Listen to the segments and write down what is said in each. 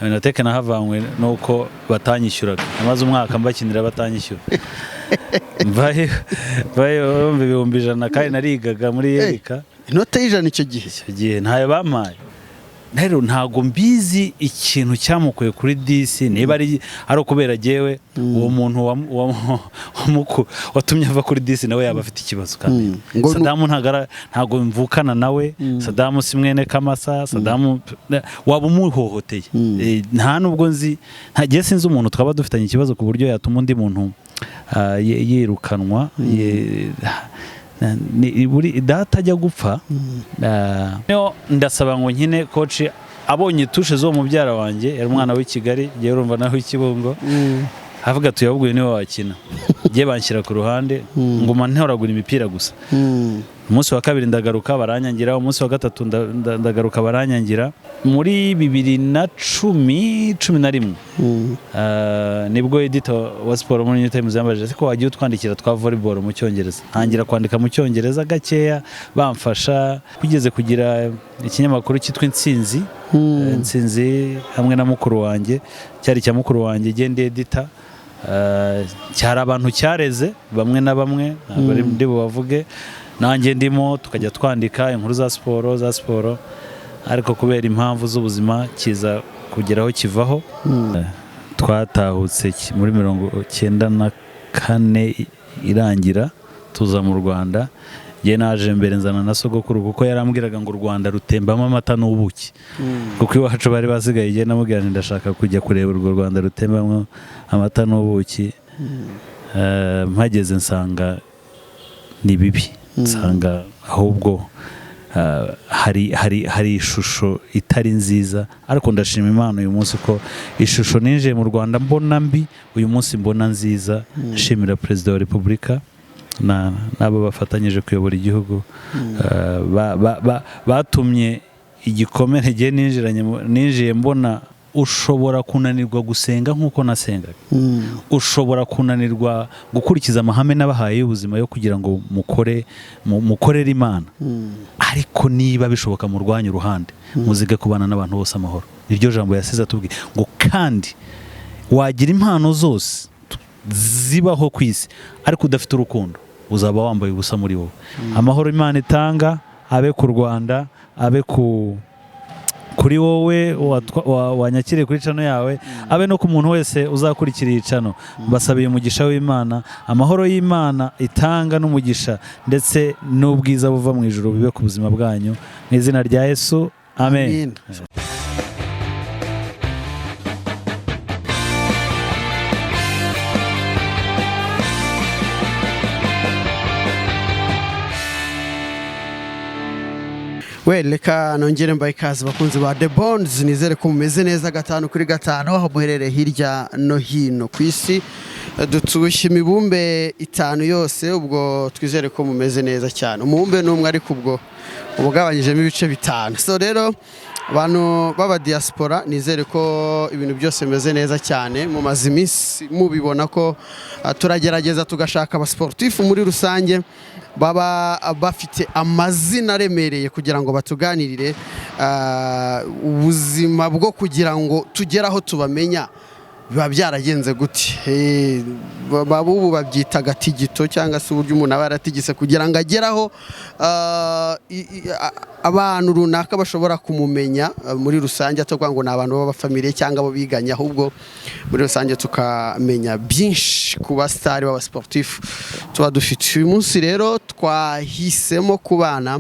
Enothèque nahavanywe nuko batanyishyuraga. Namaze umwaka mbakinira batanyishyura, mvayo mvayo urumva 100,000, kandi narigaga muri yerika. Inote y'100 icyo gihe? Icyo gihe ntayo bampaye. Rero ntabwo mbizi ikintu cyamukuye kuri 10, niba ari ukubera jyewe. Uwo muntu watumye ava kuri 10 nawe yaba afite ikibazo kandi. Sadamu ntabwo mvukana nawe. Sadamu si mwene Kamasa. Sadamu waba umuhohoteye. Nta nubwo nzi, ntagiye, sinzi umuntu twaba dufitanye ikibazo ku buryo yatuma undi muntu yirukanwa. Data ajya gupfa, niyo ndasaba ngo nkine. Coach abonye touches z'uwo mubyara wanjye, yari umwana w'i Kigali, ngewe urumva nawe w'i Kibungo, avuga ati: "Uyu niwe wakina." Ngiye banshyira ku ruhande, nguma ntoragura imipira gusa. Umunsi wa kabiri ndagaruka baranyangira, umunsi wa gatatu ndagaruka baranyangira. Muri 2010, 11, nibwo editor wa siporo muri New Times yambajije ko wagiye utwandikira twa volleyball mu Cyongereza. Ntangira kwandika mu Cyongereza gakeya, bamfasha kugeze kugira ikinyamakuru cyitwa Intsinzi. Intsinzi hamwe na mukuru wanjye, cyari icya mukuru wanjye, gende editor. Cyari abantu cyareze bamwe na bamwe, ntabwo ari ndi bubavuge, nanjye ndimo, tukajya twandika inkuru za siporo, ariko kubera impamvu z'ubuzima kiza kugeraho kivaho. Twatahutse muri 94 irangira, tuza mu Rwanda. Njye naje mbere, nzana na sogokuru, kuko yarambwiraga ngo u Rwanda rutembamo amata n'ubuki, kuko iwacu bari basigaye. Igihe namubwira nti ndashaka kujya kureba urwo Rwanda rutembamo amata n'ubuki. Mpageze nsanga ni bibi, nsanga ahubwo hari ishusho itari nziza. Ariko ndashima Imana uyu munsi ko ishusho ninjiye mu Rwanda mbona mbi, uyu munsi mbona nziza. Nshimira Perezida wa Repubulika n'abo bafatanyije kuyobora igihugu, batumye igikomere gihe ninjiranye ninjiye mbona. Ushobora kunanirwa gusenga nk'uko nasengaga, ushobora kunanirwa gukurikiza amahame n'abahaye y'ubuzima yo kugira ngo mukorere Imana, ariko niba bishoboka murwanye uruhande, muzige kubana n'abantu bose amahoro. Niryo jambo yasize atubwiye ngo kandi wagira impano zose zibaho ku isi, ariko udafite urukundo uzaba wambaye ubusa muri wowe. Amahoro Imana itanga abe ku Rwanda, abe kuri wowe wanyakiriye kuri channel yawe, abe no ku muntu wese uzakurikira iyi channel. Mbasabiye umugisha w'Imana. Amahoro y'Imana itanga n'umugisha ndetse n'ubwiza buva mu ijuru bibe ku buzima bwanyu, mu izina rya Yesu, amen. Amen. We reka nongere mbaye ikaze, bakunzi ba The Bonds. Nizere ko mumeze neza gatanu kuri gatanu aho muherereye hirya no hino ku isi dutuye, imibumbe itanu yose. Ubwo twizere ko mumeze neza cyane. Umubumbe ni umwe, ariko ubwo uba ugabanyijemo ibice bitanu. So rero abantu b'aba diaspora, nizere ko ibintu byose bimeze neza cyane. Mumaze iminsi mubibona ko turagerageza tugashaka abasportifu muri rusange baba bafite amazina aremereye kugira ngo batuganirire ubuzima bwo kugira ngo tugere aho tubamenya biba byaragenze gute. Ubu babyita agatigito, cyangwa se uburyo umuntu aba yaratigise kugira ngo agere aho abantu runaka bashobora kumumenya muri rusange, atavuga ngo ni abantu b'abafamiliye cyangwa abo biganye, ahubwo muri rusange tukamenya byinshi ku basitari b'abasportifu tuba dufite. Uyu munsi rero twahisemo kubana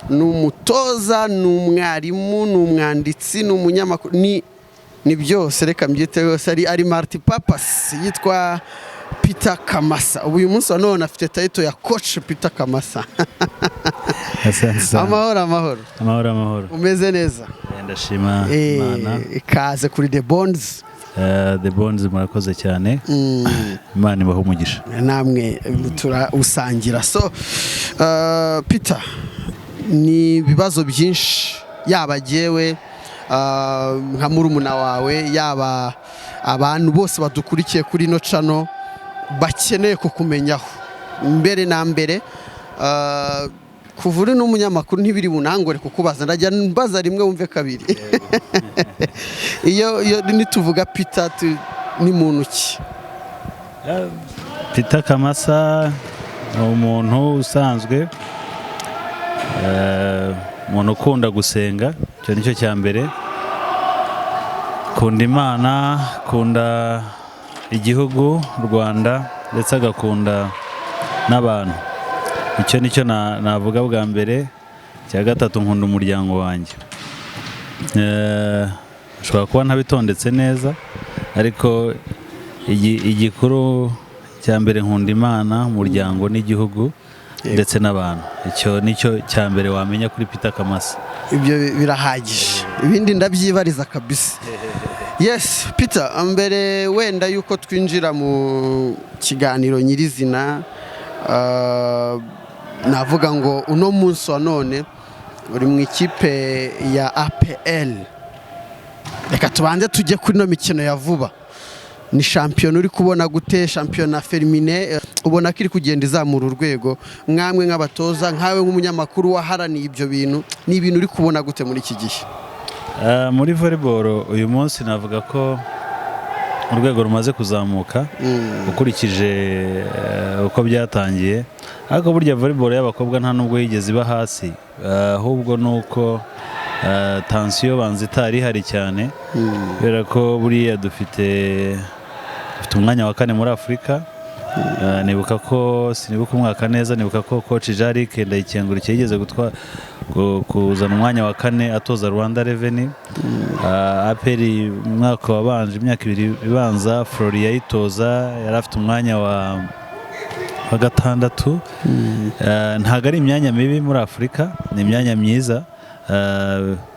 n'umutoza, ni umwarimu, ni umwanditsi, ni umunyamakuru, ni byose, reka mbyite yose, ari multipurpose. Yitwa Peter Kamasa. Ubu uyu munsi wa none afite title ya Coach Peter Kamasa. Asante sana. Amahoro, amahoro. Amahoro, amahoro. Umeze neza? Ndashima Imana. Ikaze kuri The Bonds. The Bonds, murakoze cyane. Imana ibahe umugisha. Namwe turawusangira. So Peter, ni ibibazo byinshi, yaba jyewe nka murumuna wawe, yaba abantu bose badukurikiye kuri ino channel bakeneye kukumenyaho. Mbere na mbere, Kuva uri n'umunyamakuru, ntibiri bunangore kukubaza, ndajya mbaza rimwe wumve kabiri. Iyo nituvuga Peter, ni muntu ki? Peter Kamasa ni umuntu usanzwe, umuntu ukunda gusenga, icyo nicyo cya mbere, kunda Imana, kunda igihugu u Rwanda, ndetse agakunda n'abantu. Icyo nicyo navuga bwa mbere. Icya gatatu, nkunda umuryango wanjye. Nshobora kuba ntabitondetse neza, ariko igikuru cya mbere, nkunda Imana, umuryango n'igihugu ndetse n'abantu. Icyo nicyo cya mbere wamenya kuri Peter Kamasa. Ibyo birahagije, ibindi ndabyibariza kabisa. Yes, Peter, mbere wenda yuko twinjira mu kiganiro nyirizina, navuga ngo uno munsi wa none uri mu ikipe ya APR. Reka tubanze tujye kuri ino mikino ya vuba. Ni shampiyona uri kubona gute? Shampiyona féminine, ubona ko iri kugenda izamura urwego? Mwamwe nk'abatoza, nkawe nk'umunyamakuru waharaniye ibyo bintu, ni ibintu uri kubona gute muri iki gihe? Muri volleyball uyu munsi navuga ko urwego rumaze kuzamuka ukurikije uko byatangiye, ariko burya volleyball y'abakobwa nta nubwo yigeze iba hasi, ahubwo ni uko tension banza itari ihari cyane, kubera ko buriya dufite umwanya wa kane muri Afurika. Nibuka ko, sinibuka umwaka neza, nibuka ko coach Jaric Ndayikengurukiye yigeze kuzana umwanya wa kane atoza Rwanda Revenue. APR umwaka wabanje, imyaka 2 ibanza Flori yayitoza, yari afite umwanya wa gatandatu. Ntabwo ari imyanya mibi muri Afurika, ni imyanya myiza.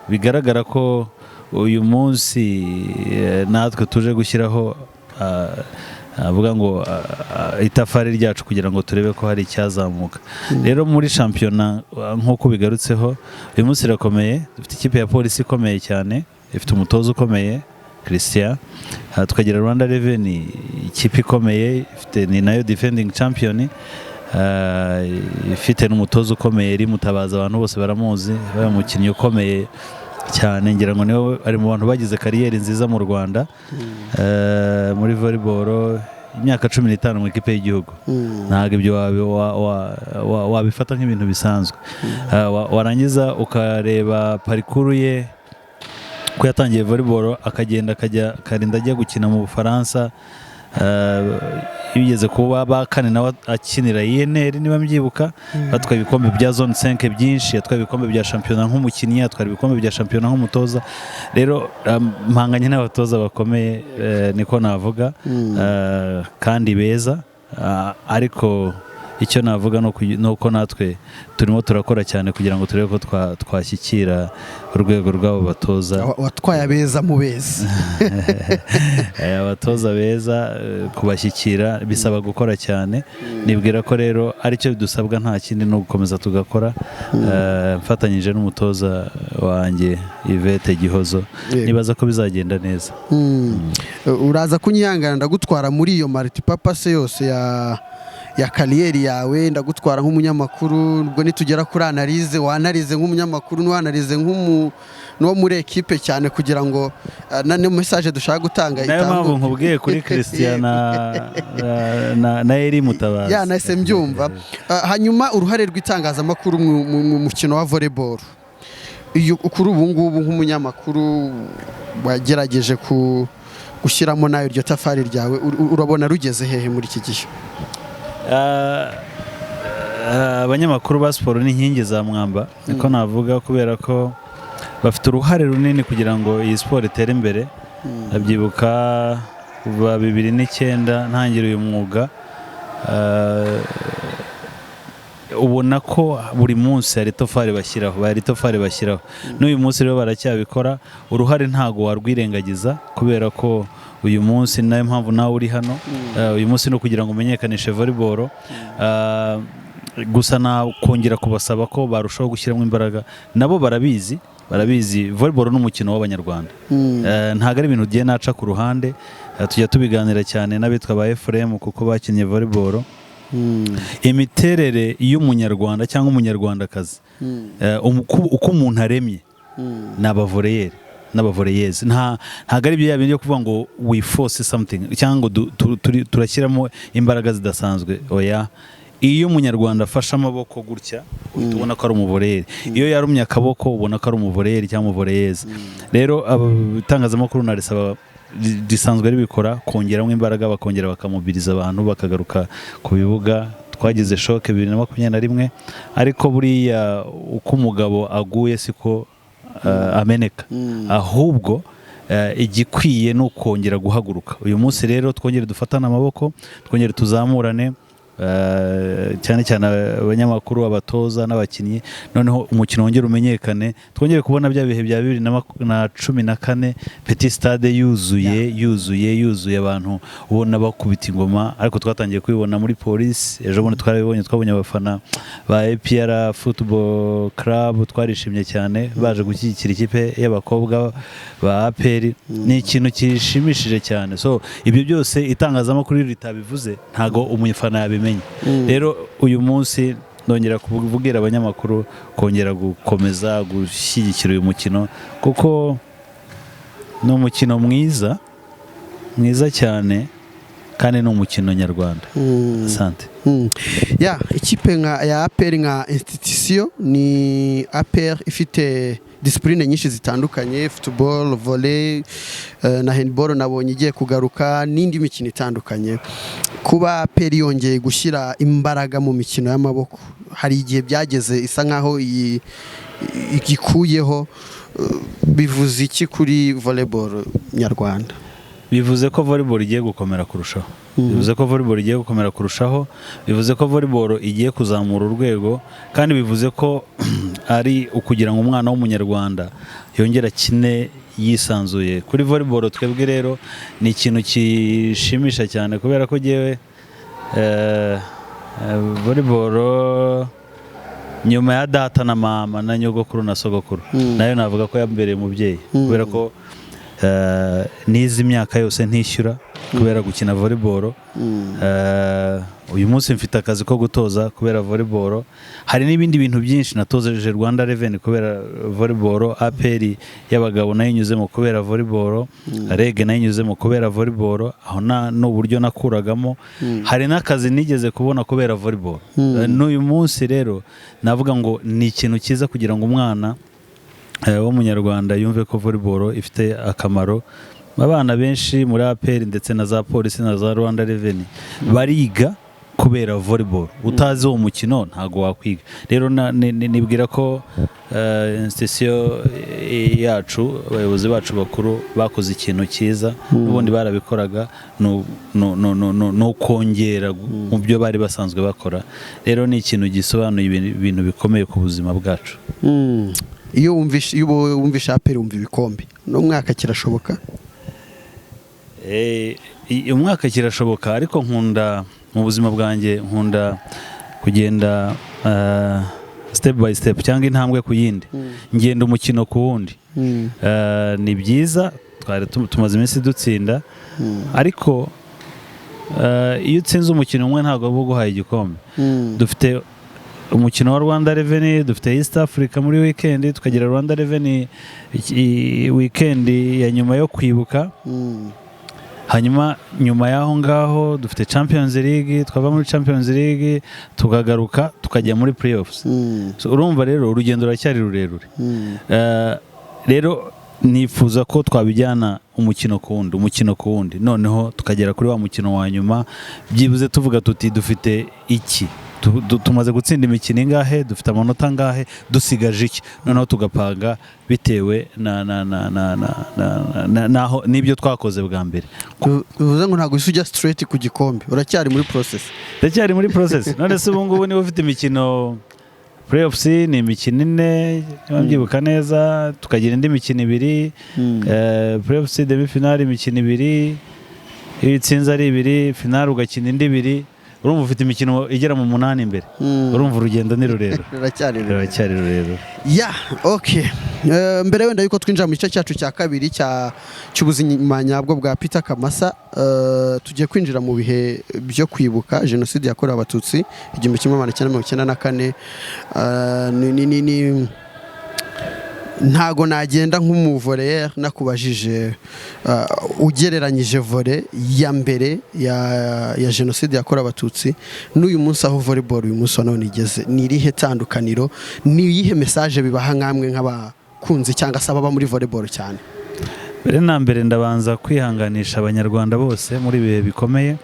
Bigaragara ko uyu munsi natwe tuje gushyiraho, avuga ngo itafari ryacu kugira ngo turebe ko hari icyazamuka. Rero muri shampiyona, nk'uko bigarutseho, uyu munsi irakomeye. Dufite ikipe ya Polisi ikomeye cyane, ifite umutoza ukomeye Christian. Tukagira Rwanda Revenue, ikipe ikomeye ifite, ni nayo defending champion, ifite n'umutoza ukomeye iri Mutabazi, abantu bose baramuzi, yabaye umukinnyi ukomeye cyane. Ngira ngo niwe ari mu bantu bagize carrière nziza mu Rwanda muri volleyball, imyaka 15 mu ikipe y'igihugu. Ntabwo ibyo wabifata nk'ibintu bisanzwe. Warangiza ukareba parcours ye, ko yatangiye volleyball, akagenda akajya akarinda ajya gukina mu Bufaransa, bigeze kuba ba kane nawe akinira UNR niba mbyibuka, batwaye ibikombe bya zone 5 byinshi, yatwaye ibikombe bya shampiyona nk'umukinnyi, atwara ibikombe bya shampiyona nk'umutoza. Rero mpanganye n'abatoza bakomeye, niko navuga, kandi beza. Ariko icyo navuga ni uko natwe turimo turakora cyane kugira ngo turebe ko twashyikira urwego rw'abo batoza. Watwaye abeza mu beza. Abatoza beza, kubashyikira bisaba gukora cyane. Nibwira ko rero aricyo dusabwa, nta kindi, ni ugukomeza tugakora, mfatanyije n'umutoza wanjye Yvette Gihozo. Nibaza ko bizagenda neza. Uraza kunyihangana, ndagutwara muri iyo multipurpose yose ya carrière yawe. Ndagutwara nk'umunyamakuru, ubwo nitugera kuri analyse, wanarize nk'umunyamakuru, n'uwanarize nk'umu n'uwo muri ekipe cyane, kugira ngo na message dushaka gutanga Nayo mpamvu itambuke. nkubwiye kuri Christian na Eri Mutabazi. Ya, nahise mbyumva. Hanyuma uruhare rw'itangazamakuru mu mukino wa volleyball, iyo kuri ubu ngubu nk'umunyamakuru wagerageje gushyiramo nawe iryo tafari ryawe, urabona rugeze hehe muri iki gihe? Abanyamakuru ba siporo ni inkingi za mwamba, niko navuga, kubera ko bafite uruhare runini kugira ngo iyi siporo itere imbere. Ndabyibuka kuva 2009 ntangira uyu mwuga, ubona ko buri munsi hari itofari bashyiraho, hari itofari bashyiraho. N'uyu munsi rero baracyabikora. Uruhare ntago warwirengagiza, kubera ko uyu munsi ni nayo mpamvu nawe uri hano. Uyu munsi ni ukugira ngo umenyekanishe volleyball. Gusa nakongera kubasaba ko barushaho gushyiramo imbaraga. Nabo barabizi, barabizi, volleyball ni umukino w'Abanyarwanda. Ntabwo ari ibintu ugiye naca ku ruhande. Tujya tubiganira cyane n'abitwa ba Ephraim kuko bakinnye volleyball. Imiterere y'Umunyarwanda cyangwa Umunyarwandakazi, uko umuntu aremye, ni abavolleyeur n'abavolleyeuse. Ntabwo ari bya bindi byo kuvuga ngo we force something cyangwa ngo turashyiramo imbaraga zidasanzwe. Oya, iyo Umunyarwanda afashe amaboko gutya, uhita ubona ko ari umuvolleyeur. Iyo yarumye akaboko, ubona ko ari umuvolleyeur cyangwa umuvolleyeuse. Rero itangazamakuru narisaba, risanzwe ribikora, kongeramo imbaraga, bakongera bakamobiliza abantu bakagaruka ku bibuga. Twagize choc 2021, ariko buriya uko umugabo aguye siko ameneka. Ahubwo igikwiye ni ukongera guhaguruka. Uyu munsi rero twongere dufatane amaboko, twongere tuzamurane, cyane cyane abanyamakuru, abatoza n'abakinnyi. Noneho umukino wongere umenyekane, twongere kubona bya bihe bya 2014, Petit Stade yuzuye, yuzuye, yuzuye, abantu ubona bakubita ingoma. Ariko twatangiye kubibona muri Polisi ejo bundi, twarabibonye, twabonye abafana ba APR Football Club, twarishimye cyane, baje gushyigikira ikipe y'abakobwa ba APR. Ni ikintu gishimishije cyane. So ibyo byose itangazamakuru iyo ritabivuze, ntago umufana yabimenya. Rero uyu munsi ndongera kubwira abanyamakuru kongera gukomeza gushyigikira uyu mukino, kuko ni umukino mwiza, mwiza cyane, kandi ni umukino nyarwanda. Asante. Ya, ikipe nka ya APR nka institution, ni APR ifite discipline nyinshi zitandukanye: football, volley na handball nabonye igiye kugaruka, n'indi mikino itandukanye. Kuba APR yongeye gushyira imbaraga mu mikino y'amaboko, hari igihe byageze isa nkaho iyi igikuyeho, bivuze iki kuri volleyball nyarwanda? Bivuze ko volleyball igiye gukomera kurushaho. Bivuze ko volleyball igiye gukomera kurushaho, bivuze ko volleyball igiye kuzamura urwego, kandi bivuze ko ari ukugira ngo umwana w'Umunyarwanda yongere akine yisanzuye kuri volleyball. Twebwe rero ni ikintu kishimisha cyane, kubera ko jyewe volleyball, nyuma ya data na mama na nyogokuru na sogokuru, nayo navuga ko yambereye umubyeyi, kubera ko nize imyaka yose ntishyura kubera gukina volleyball. Uyu munsi mfite akazi ko gutoza kubera volleyball. Hari n'ibindi bintu byinshi, natozeje Rwanda Revenue kubera volleyball, APR y'abagabo nayo inyuzemo kubera volleyball, REG nayo inyuzemo kubera volleyball. Aho n'uburyo nakuragamo, hari n'akazi nigeze kubona kubera volleyball. N'uyu munsi rero navuga ngo ni ikintu cyiza kugira ngo umwana w'Umunyarwanda yumve ko volleyball ifite akamaro. Abana benshi muri APR ndetse na za Polisi na za Rwanda Revenue bariga kubera volleyball. Utazi uwo mukino ntabwo wakwiga. Rero nibwira ko institution yacu, abayobozi bacu bakuru bakoze ikintu cyiza. N'ubundi barabikoraga, ni ukongera mu byo bari basanzwe bakora. Rero ni ikintu gisobanuye ibintu bikomeye ku buzima bwacu. Iyo wumvishe APR, wumva ibikombe. N'umwaka kirashoboka? Umwaka kirashoboka, ariko nkunda mu buzima bwanjye nkunda kugenda step by step cyangwa intambwe ku yindi, ngenda umukino ku wundi. Ni byiza, twari tumaze iminsi dutsinda, ariko iyo utsinze umukino umwe ntabwo uba uguhaye igikombe. Dufite umukino wa Rwanda Revenue, dufite East Africa muri weekend, tukagira Rwanda Revenue weekend ya nyuma yo kwibuka. Hanyuma nyuma y'aho ngaho dufite Champions League, twava muri Champions League tukagaruka tukajya muri playoffs. So, urumva rero urugendo ruracyari rurerure. Rero nifuza ko twabijyana umukino ku wundi, umukino ku wundi, noneho tukagera kuri wa mukino wa nyuma byibuze tuvuga tuti dufite iki, tumaze gutsinda imikino ingahe, dufite amanota angahe, dusigaje iki, noneho tugapanga bitewe na na na na na na na naho n'ibyo twakoze bwa mbere. Bivuze ngo ntabwo uhise ujya straight ku gikombe, uracyari muri process. Ndacyari muri process. None se ubu ngubu niba ufite imikino, playoffs ni imikino ine niba mbyibuka neza, tukagira indi mikino ibiri, playoffs demi finale imikino ibiri, iyo utsinze ari ibiri, finale ugakina indi ibiri. Urumva ufite imikino igera mu 8 imbere. Urumva urugendo ni rurerure. Ruracyari rurerure. Ruracyari rurerure. Ya, okay. Mbere wenda yuko twinjira mu gice cyacu cya kabiri cy'ubuzima nyabwo bwa Peter Kamasa, tugiye kwinjira mu bihe byo kwibuka Jenoside yakorewe Abatutsi 1994. Ntago nagenda nk'umuvolleyeur nakubajije, ugereranyije volley ya mbere ya Jenoside yakorewe Abatutsi n'uyu munsi, aho volleyball uyu munsi wa none igeze, ni irihe tandukaniro? Ni iyihe message bibaha nkamwe nk'abakunzi cyangwa se ababa muri volleyball cyane? Mbere na mbere ndabanza kwihanganisha Abanyarwanda bose muri ibihe bikomeye.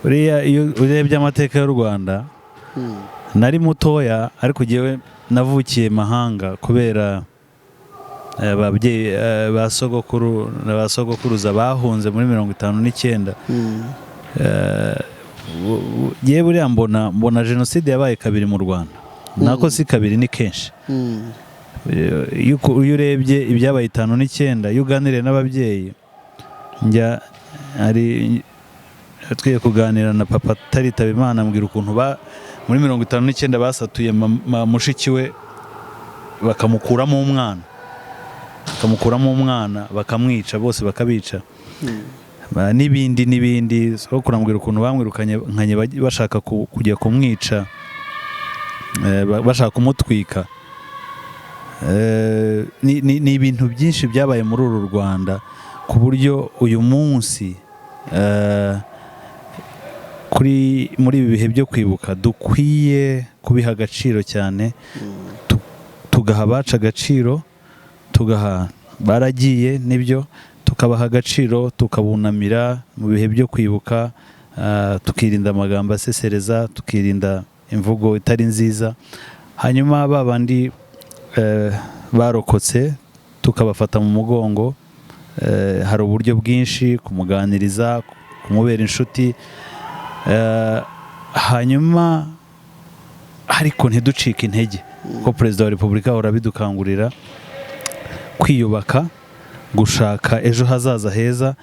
Buriya iyo urebye amateka y'u Rwanda, nari mutoya, ariko jyewe navukiye mahanga kubera ababyeyi, ba sogokuru na ba sogokuruza bahunze muri 59. Jyewe buriya mbona Jenoside yabaye kabiri mu Rwanda, nako si kabiri, ni kenshi. Iyo urebye ibyabaye 59, iyo uganiriye n'ababyeyi, njya hari twiye kuganira na papa ataritaba Imana, ambwira ukuntu muri 59 basatuye mushiki we bakamukuramo umwana, bakamwica bose, bakabica. N'ibindi n'ibindi. Sogokuru ambwira ukuntu bamwirukanye nkanye bashaka kujya kumwica, bashaka kumutwika. Ni ibintu byinshi byabaye muri uru Rwanda, ku buryo uyu munsi, kuri muri ibi bihe byo kwibuka, dukwiye kubiha agaciro cyane, tugaha abacu agaciro, tugaha baragiye nibyo, tukabaha agaciro, tukabunamira mu bihe byo kwibuka, tukirinda amagambo asesereza, tukirinda imvugo itari nziza. Hanyuma ba bandi barokotse tukabafata mu mugongo. Hari uburyo bwinshi: kumuganiriza, kumubera inshuti, hanyuma ariko ntiducike intege, ko Perezida wa Repubulika ahora abidukangurira kwiyubaka, gushaka ejo hazaza heza.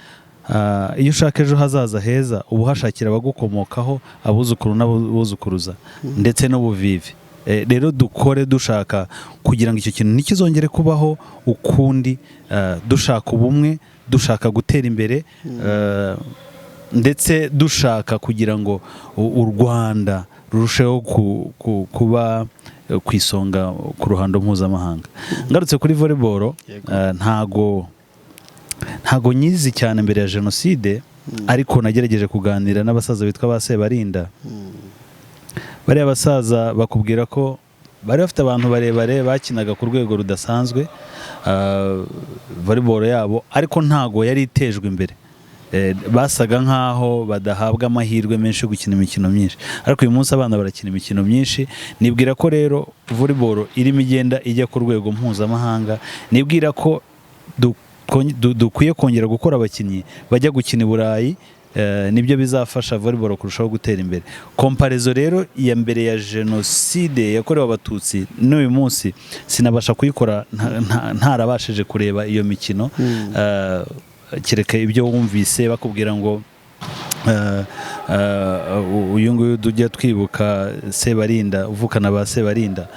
Iyo ushaka ejo hazaza heza, uba uhashakira abagukomokaho, abuzukuru n'abuzukuruza, ndetse n'ubuvivi. Rero dukore dushaka kugira ngo icyo kintu ntikizongere kubaho ukundi, dushaka ubumwe, dushaka gutera imbere, ndetse dushaka kugira ngo u Rwanda rurusheho kuba ku isonga ku ruhando mpuzamahanga. Ngarutse kuri volleyball, ntago nyizi cyane mbere ya Jenoside, ariko nagerageje kuganira n'abasaza bitwa ba Sebarinda. Bariya basaza bakubwira ko bari bafite abantu barebare bakinaga ku rwego rudasanzwe, volleyball yabo ariko ntago yari itejwe imbere. Basaga nkaho badahabwa amahirwe menshi yo gukina imikino myinshi, ariko uyu munsi abana barakina imikino myinshi. Nibwira ko rero volleyball irimo igenda ijya ku rwego mpuzamahanga. Nibwira ko dukwiye kongera gukora abakinnyi bajya gukina i Burayi, nibyo bizafasha volleyball kurushaho gutera imbere. Comparaison rero ya mbere ya Jenoside yakorewe Abatutsi n'uyu munsi sinabasha kuyikora ntarabashije kureba iyo mikino, kereka ibyo wumvise bakubwira ngo uyu nguyu tujya twibuka, Sebarinda, uvukana ba Sebarinda,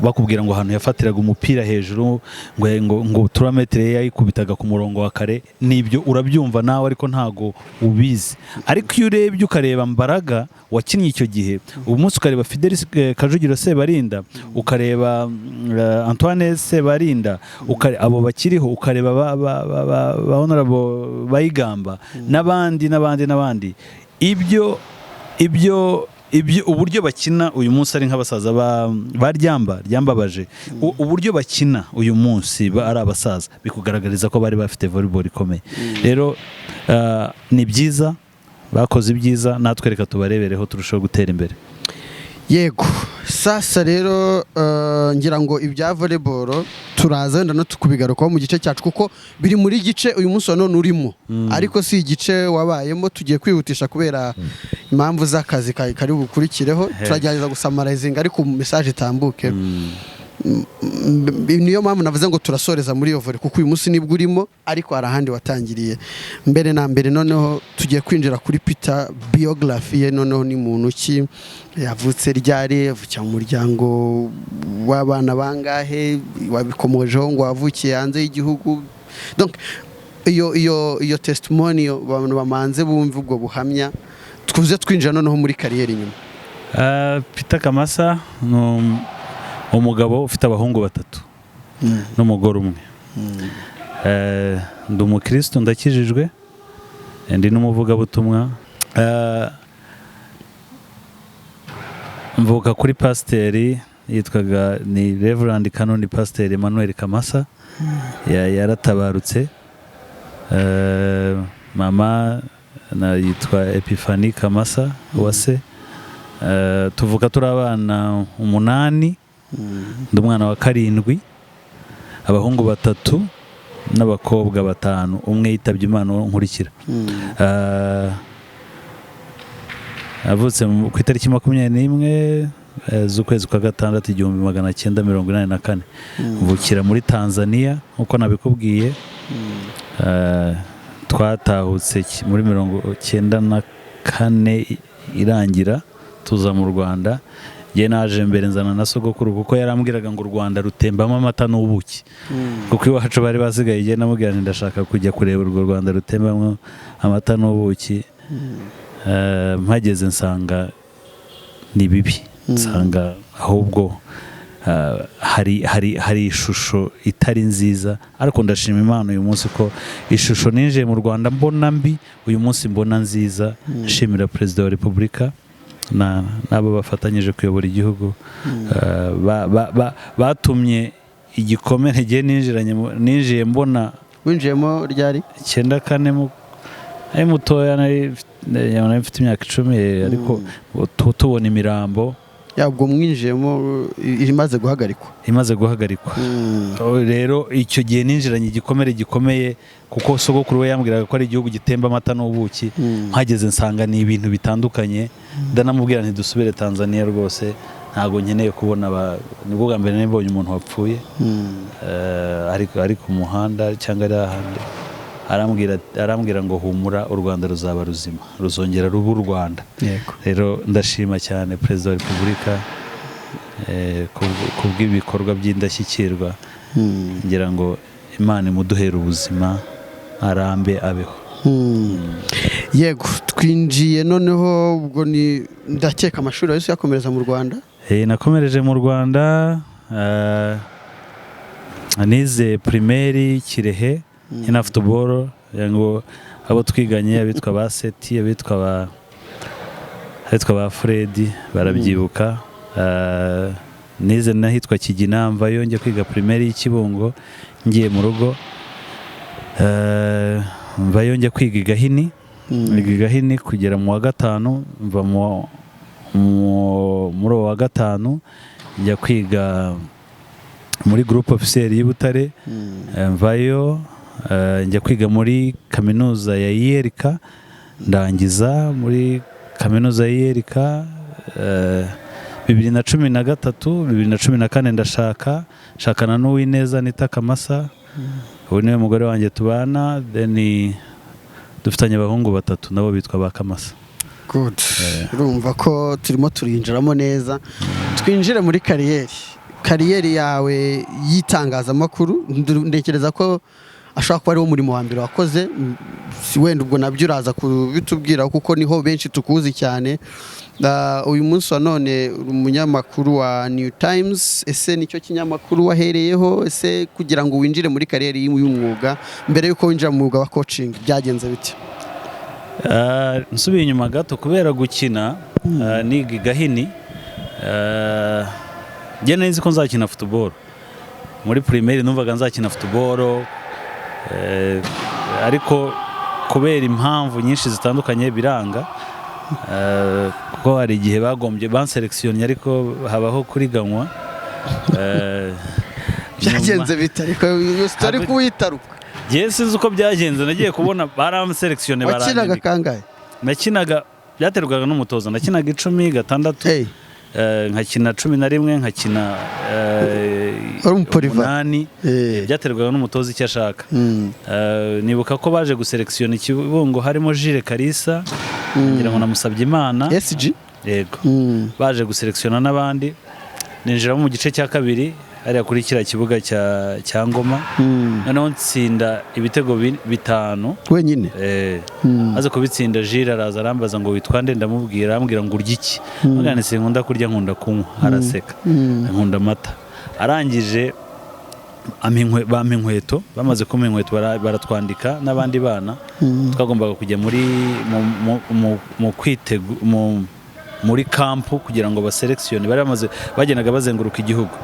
bakubwira ngo ahantu yafatiraga umupira hejuru, ngo 3 mètres ye yayikubitaga ku murongo wa kare. Nibyo urabyumva nawe, ariko ntago ubizi. Ariko iyo urebye, ukareba Mbaraga wakinnye icyo gihe, ubu munsi ukareba Fidelis Kajugiro Sebarinda, ukareba Antoine Sebarinda, abo bakiriho, ukareba ba Honorable Bayigamba n'abandi n'abandi n'abandi, ibyo uburyo bakina uyu munsi ari nk'abasaza ba Ryamba ryambabaje, uburyo bakina uyu munsi ari abasaza, bikugaragariza ko bari bafite volleyball ikomeye. Rero ni byiza, bakoze ibyiza, natwe reka tubarebereho turusheho gutera imbere. Yego. Sasa rero, ngira ngo ibya volleyball turaza wenda no kubigarukaho mu gice cyacu, kuko biri muri gice uyu munsi wa none urimo, ariko si igice wabayemo. Tugiye kwihutisha kubera impamvu z'akazi kari bukurikireho. Turagerageza gusummarizinga, ariko message itambuke. Niyo mpamvu navuze ngo turasoreza muri iyo volley, kuko uyu munsi nibwo urimo, ariko hari ahandi watangiriye mbere na mbere. Noneho tugiye kwinjira kuri Peter, biography ye. Noneho ni muntu ki? Yavutse ryari? Yavukira mu muryango w'abana bangahe? Wabikomojeho ngo wavukiye hanze y'igihugu. Donc iyo testimony, abantu bamanze bumve ubwo buhamya, tuze twinjira noneho muri carrière inyuma. Peter Kamasa ni umugabo ufite abahungu batatu n'umugore umwe. Ndi umukristo, ndakijijwe, ndi n'umuvugabutumwa. Mvuka kuri pasiteri yitwaga, ni Reverend Canon Pasiteri Emmanuel Kamasa, yaratabarutse. Mama na yitwa Epiphanie Kamasa Uwase. Tuvuka turi abana umunani, ndi umwana wa karindwi, abahungu batatu n'abakobwa batanu, umwe yitabye Imana uwo nkurikira. Avutse ku itariki 21 z'ukwezi kwa gatandatu, 1984, mvukira muri Tanzania nk'uko nabikubwiye. Twatahutse muri 94 irangira, tuza mu Rwanda. Njye naje mbere, nzana na sogokuru, kuko yarambwiraga ngo u Rwanda rutembamo amata n'ubuki, kuko iwacu bari basigaye. Igihe namubwira nti ndashaka kujya kureba urwo Rwanda rutembamo amata n'ubuki, mpageze nsanga ni bibi, nsanga ahubwo hari ishusho itari nziza. Ariko ndashima Imana uyu munsi ko ishusho ninjiye mu Rwanda mbona mbi, uyu munsi mbona nziza. Nshimira Perezida wa Repubulika n'abo bafatanyije kuyobora igihugu, batumye igikomere igihe ninjiranye ninjiye mbona. Winjiyemo ryari? 94, ari mutoya, nari mfite imyaka 10, ariko tubona imirambo. Ya, ubwo mwinjiyemo imaze guhagarikwa? Imaze guhagarikwa. Oh, rero icyo gihe ninjiranye igikomere gikomeye, kuko sogokuru we yambwiraga ko ari igihugu gitemba amata n'ubuki. Mpageze nsanga ni ibintu bitandukanye. Ndanamubwira nti dusubire Tanzania rwose, ntabwo nkeneye kubona nibwo bwa mbere nari mbonye umuntu wapfuye, ari ku muhanda cyangwa ari ahandi. Arambwira ngo humura, u Rwanda ruzaba ruzima, ruzongera ruba u Rwanda. Rero ndashima cyane Perezida wa Repubulika kubw'ibikorwa by'indashyikirwa. Ngira ngo Imana imuduhere ubuzima, arambe, abeho. Yego, twinjiye noneho ubwo ni ndakeka amashuri yose yakomereza mu Rwanda? Nakomereje mu Rwanda, nize primaire Kirehe, nkina football, ngo abo twiganye, abitwa ba Seti, abitwa ba Fred barabyibuka. Nize n'ahitwa Kigina, mvayo njya kwiga primaire y'Ikibungo ngiye mu rugo. Mvayo njya kwiga i Gahini, niga i Gahini kugera mu wa gatanu, mva muri uwo wa gatanu njya kwiga muri Groupe Officiel y'i Butare. Mvayo njya kwiga muri kaminuza ya ULK, ndangiza muri kaminuza ya ULK 2013. 2014 ndashaka, nshakana n'Uwineza Nita Kamasa, ubu niwe mugore wanjye tubana. Then dufitanye abahungu batatu nabo bitwa ba Kamasa. Good. Urumva ko turimo turinjiramo neza. Twinjire muri carrière yawe y'itangazamakuru. Ntekereza ko ashobora kuba ariwo murimo wa mbere wakoze. Si wenda ubwo nabyo uraza kubitubwira, kuko niho benshi tukuzi cyane. Uyu munsi wa none uri umunyamakuru wa New Times. Ese nicyo kinyamakuru wahereyeho? Ese kugira ngo winjire muri carrière y'umwuga, mbere y'uko winjira mu mwuga wa coaching, byagenze bite? Nsubiye inyuma gato, kubera gukina, niga i Gahini, njye nari nzi ko nzakina football. Muri primaire numvaga nzakina football, ariko kubera impamvu nyinshi zitandukanye biranga, kuko hari igihe bagombye banselectionné ariko habaho kuriganywa. Byagenze bite ariko iyo story kuwitaruka? Njye sinzi uko byagenze, nagiye kubona baranselectionné Wakinaga baranyandika. kangahe? Nakinaga, byaterwaga n'umutoza, nakinaga 10, 6. Hey. Nkakina 11, nkakina Wari umupolyvalent. 8. Byaterwaga n'umutoza icyo ashaka. Nibuka ko baje guselekisiyona Ikibungo, harimo Jules Kalisa, ngira ngo namusabye Imana. SG. Yego. Baje guselekisiyona n'abandi, ninjiramo mu gice cya kabiri hariya kuri kiriya kibuga cya Ngoma. Noneho nsinda ibitego 5. Wenyine? Maze kubitsinda, Jules araza arambaza ngo: "Witwa nde?" Ndamubwira, arambwira ngo: "Urya iki?" Mugana sinkunda kurya, nkunda kunywa. Araseka. Nkunda amata. Arangije bampa inkweto. Bamaze kumpa inkweto, baratwandika n'abandi bana. Twagombaga kujya muri mu, mu, mu, mu kwitegu mu, muri camp kugira ngo baselekisiyone. Bari bamaze bagendaga bazenguruka igihugu.